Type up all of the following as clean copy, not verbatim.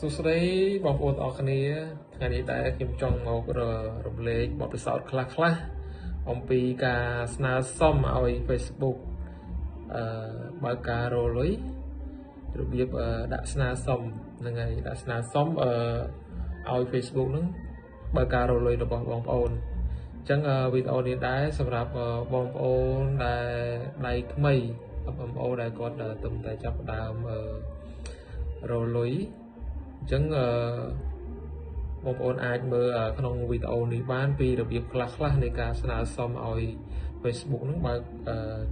សួស្តីបងប្អូនទាំងអស់គ្នាថ្ងៃនេះដែរខ្ញុំចង់មករំលែកបទពិសោធន៍ខ្លះៗអំពីការស្នើសុំឲ្យ Facebook បើកការរកលុយរបៀបដាក់ស្នើសុំហ្នឹងហើយដាក់ស្នើសុំឲ្យ Facebook ហ្នឹងបើកការរកលុយរបស់បងប្អូនអញ្ចឹងវីដេអូនេះដែរសម្រាប់បងប្អូនដែលដៃថ្មី MMO ដែលគាត់ទើបតែចាប់ផ្ដើមរកលុយអញ្ចឹងអឺបងប្អូនអាចមើលក្នុងវីដេអូនេះបានពីរបៀបខ្លះៗនៃការស្នើសុំឲ្យ Facebook ហ្នឹងបើក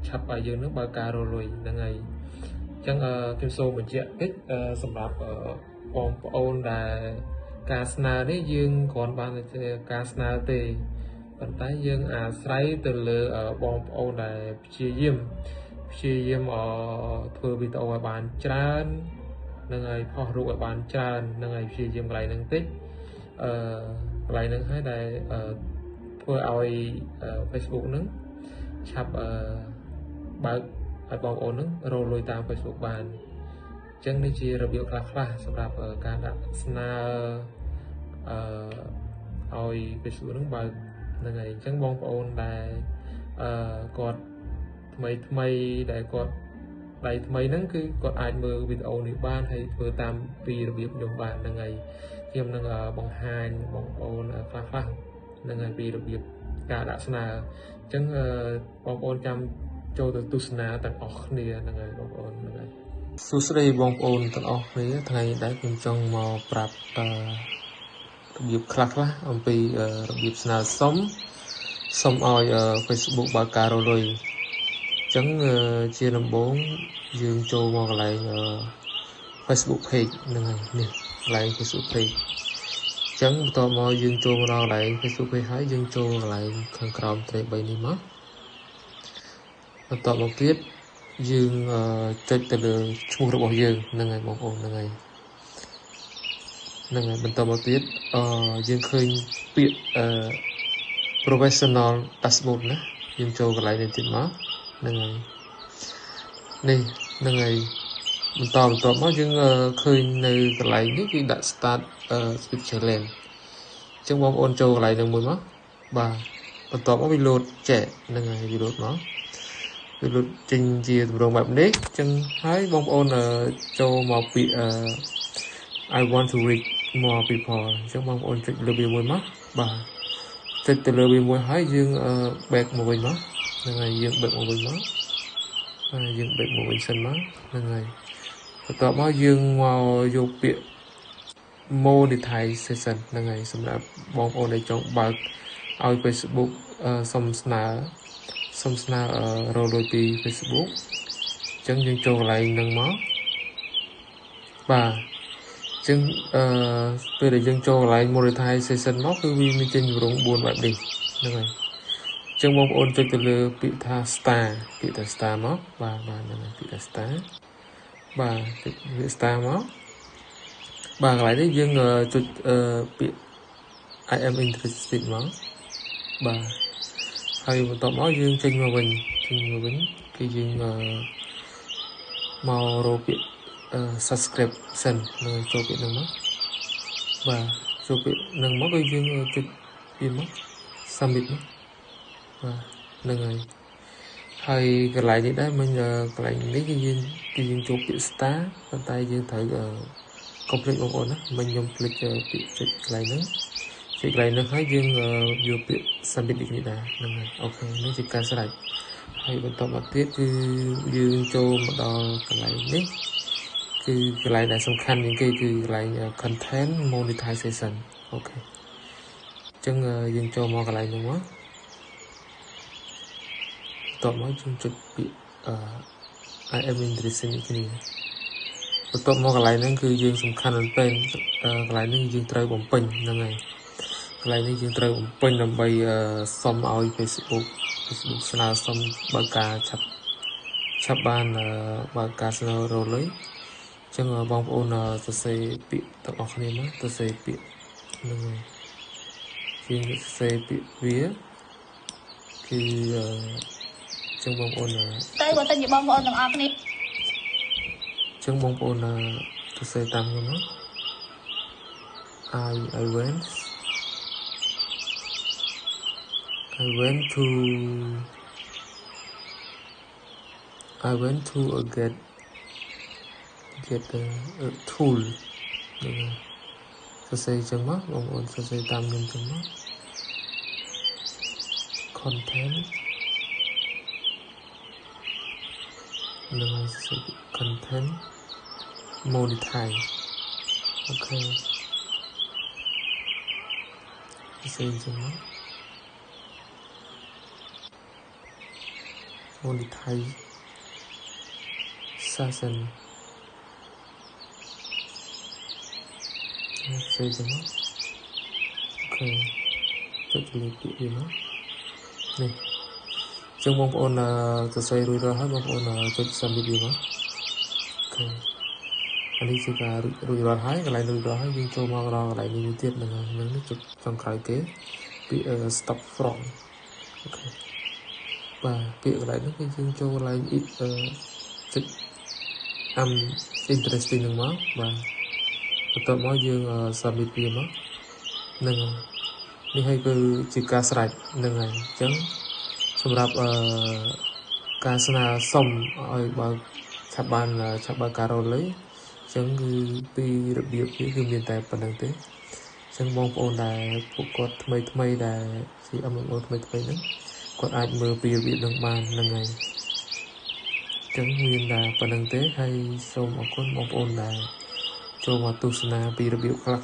ឆាប់ឲ្យយើងនឹងបើកការរកលុយហ្នឹងហើយអញ្ចឹងខ្ញុំសូមបញ្ជាក់តិចសម្រាប់បងប្អូនដែលការស្នើនេះយើងគ្រាន់បានតែការស្នើទេប៉ុន្តែយើងអាស្រ័យទៅលើបងប្អូនដែលព្យាយាមធ្វើវីដេអូឲ្យបានច្រើននឹងឲ្យផុសរូបឲ្យបានច្រើននឹងឲ្យព្យាយាមកន្លែងហ្នឹងតិចកន្លែងហ្នឹងហើយដែលធ្វើឲ្យ Facebook ហ្នឹងឆាប់បើកឲ្យបងប្អូនហ្នឹងរកលុយតាម Facebook បានអញ្ចឹងនេះជារបៀបខ្លះៗសម្រាប់ការដាក់ស្នើឲ្យ Facebook ហ្នឹងបើកហ្នឹងហើយអញ្ចឹងបងប្អូនដែលគាត់ថ្មីថ្មីដែលគាត់ដៃថ្មីហ្នឹងគឺគាត់អាចមើលវីដេអូនេះបានហើយធ្វើតាមពីរបៀបខ្ញុំបានហ្នឹងហើយខ្ញុំនឹងបង្ហាញបងប្អូនខ្លះៗហ្នឹងហើយពីរបៀបការដាក់ស្នើអញ្ចឹងបងប្អូនចាំចូលទៅទស្សនាទាំងអស់គ្នាហ្នឹងហើយបងប្អូនហ្នឹងហើយសួស្តីបងប្អូនទាំងអស់គ្នាថ្ងៃនេះដែរខ្ញុំចង់មកប្រាប់របៀបខ្លះៗអំពីរបៀបស្នើសុំឲ្យ Facebook បើកការរកលុយអញ្ចឹងជាដំបូងយើងចូលមកកន្លែង Facebook page ហ្នឹងហើយនេះកន្លែង Facebook page អញ្ចឹងបន្ទាប់មកយើងចូលមកដល់កន្លែង Facebook page ហើយយើងចូលកន្លែងខាងក្រោមត្រេ3នេះមកបន្ទាប់មកទៀតយើងចុចទៅលើឈ្មោះរបស់យើងហ្នឹងហើយបងប្អូនហ្នឹងហើយហ្នឹងហើយបន្តមកទៀតយើងឃើញពាក្យprofessional dashboard ណាយើងចូលកន្លែងនេះទៀតមកហ្នឹងហើយនេះហ្នឹងហើយបន្តបន្ទាប់មកយើងឃើញនៅកន្លែងនេះគឺដាក់ start speed challenge អញ្ចឹងបងប្អូនចូលកន្លែងហ្នឹងមួយមកបាទបន្ទាប់មកវាលោតចែកហ្នឹងហើយវាលោតមកវាលោតចេញជាទម្រង់បែបនេះអញ្ចឹងហើយបងប្អូនចូលមកពាក្យ I want to reach more people អញ្ចឹងបងប្អូនចុចលើវាមួយមកបាទចុចទៅលើវាមួយហើយយើង back មកវិញមកហ្នឹងហើយយើង back មកវិញមកហើយយើង back មកវិញសិនមកហ្នឹងហើយបន្ទាប់មកយើងមកយកពាក្យ monetization ហ្នឹងហើយសម្រាប់បងប្អូនដែលចង់បើកឲ្យ Facebook សុំស្នើរកលុយពី Facebook អញ្ចឹងយើងចូលកន្លែងហ្នឹងមកបាទអញ្ចឹងពេលដែលយើងចូលកន្លែង monetization មកគឺវាមានចេញទម្រង់4បែបនេះហ្នឹងហើយអញ្ចឹងបងប្អូនចុចទៅលើពាក្យថា star ពាក្យថា star មកបាទបាទហ្នឹងហើយពាក្យថា star បាទចុចពាក្យ star មកបាទកន្លែងនេះយើងចុចពាក្យ I am interested មកបាទហើយបន្ទាប់មកយើងចេញមកវិញចេញមកវិញគឺយើងមករកពាក្យ subscription នឹងចូលពាក្យហ្នឹងមកបាទចូលពាក្យហ្នឹងមកគឺយើងចុចវាមក submit មកបាទហ្នឹងហើយហើយកន្លែងនេះដែរមិញកន្លែងនេះគឺយើងចូលពាក្យ star ប៉ុន្តែយើងត្រូវកុំភ្លេចបងប្អូនណាមិញខ្ញុំភ្លេចពាក្យចុចកន្លែងហ្នឹងចុចកន្លែងហ្នឹងហើយយើងយកពាក្យ submit ដូចនេះដែរហ្នឹងហើយ OK នេះជាការស្រេចហើយបន្តមកទៀតគឺយើងចូលមកដល់កន្លែងនេះគឺកន្លែងដែលសំខាន់ជាងគេគឺកន្លែង content monetization OK អញ្ចឹងយើងចូលមកកន្លែងហ្នឹងមកបន្ទាប់មកយើងចុចពាក្យ I am interested នេះគ្នាបន្ទាប់មកកន្លែងហ្នឹងគឺយើងសំខាន់មែនទែនកន្លែងនេះយើងត្រូវបំពេញហ្នឹងហើយកន្លែងនេះយើងត្រូវបំពេញដើម្បីសុំឲ្យ Facebook ស្នើសុំបើកការឆាប់ឆាប់បានបើកការស្នើរកលុយអញ្ចឹងបងប្អូនសរសេរពាក្យទាំងអស់គ្នាមកសរសេរពាក្យហ្នឹងហើយជាងសរសេរពាក្យវាគឺអញ្ចឹងបងប្អូន ទៅបើសិនជាបងប្អូនទាំងអស់គ្នា អញ្ចឹងបងប្អូនសរសេរតាមខ្ញុំមក I went I went to I went to a get a tool ហ្នឹងហើយសរសេរចឹងមកបងប្អូនសរសេរតាមខ្ញុំចឹងមក content ហ្នឹងហើយសរសេរ content monetize OK សរសេរចឹងមក monetization សរសេរចឹងមក OK ចុចលើពាក្យវាមកនេះចឹងបងប្អូនសរសេររួចរាល់ហើយបងប្អូនចុច submit វាមក OK អានេះជាការរួចរាល់ហើយកន្លែងរួចរាល់ហើយយើងចូលមកដល់កន្លែងនេះមួយទៀតហ្នឹងហើយនឹងនេះចុចចុងក្រោយគេពាក្យ stop from OK បាទពាក្យកន្លែងនេះគឺយើងចូលកន្លែងចុច I'm interesting ហ្នឹងមកបាទបន្ទាប់មកយើង submit វាមកហ្នឹងនេះហើយគឺជាការស្រេចហ្នឹងហើយអញ្ចឹងសម្រាប់ការស្នើសុំឲ្យបើឆាប់បានឆាប់បើការរលុយអញ្ចឹងគឺពីរបៀបវាគឺមានតែប៉ុណ្្នឹងទេអញ្ចឹងបងប្អូនដែលពួកគាត់ថ្មីថ្មីដែលជា MMO ថ្មីថ្មីហ្នឹងគាត់អាចមើលពីរបៀបនឹងបានហ្នឹងហើយអញ្ចឹងមានតែប៉ុណ្្នឹងទេហើយសូមអរគុណបងប្អូនដែលចូលមកទស្សនាពីរបៀបខ្លះៗ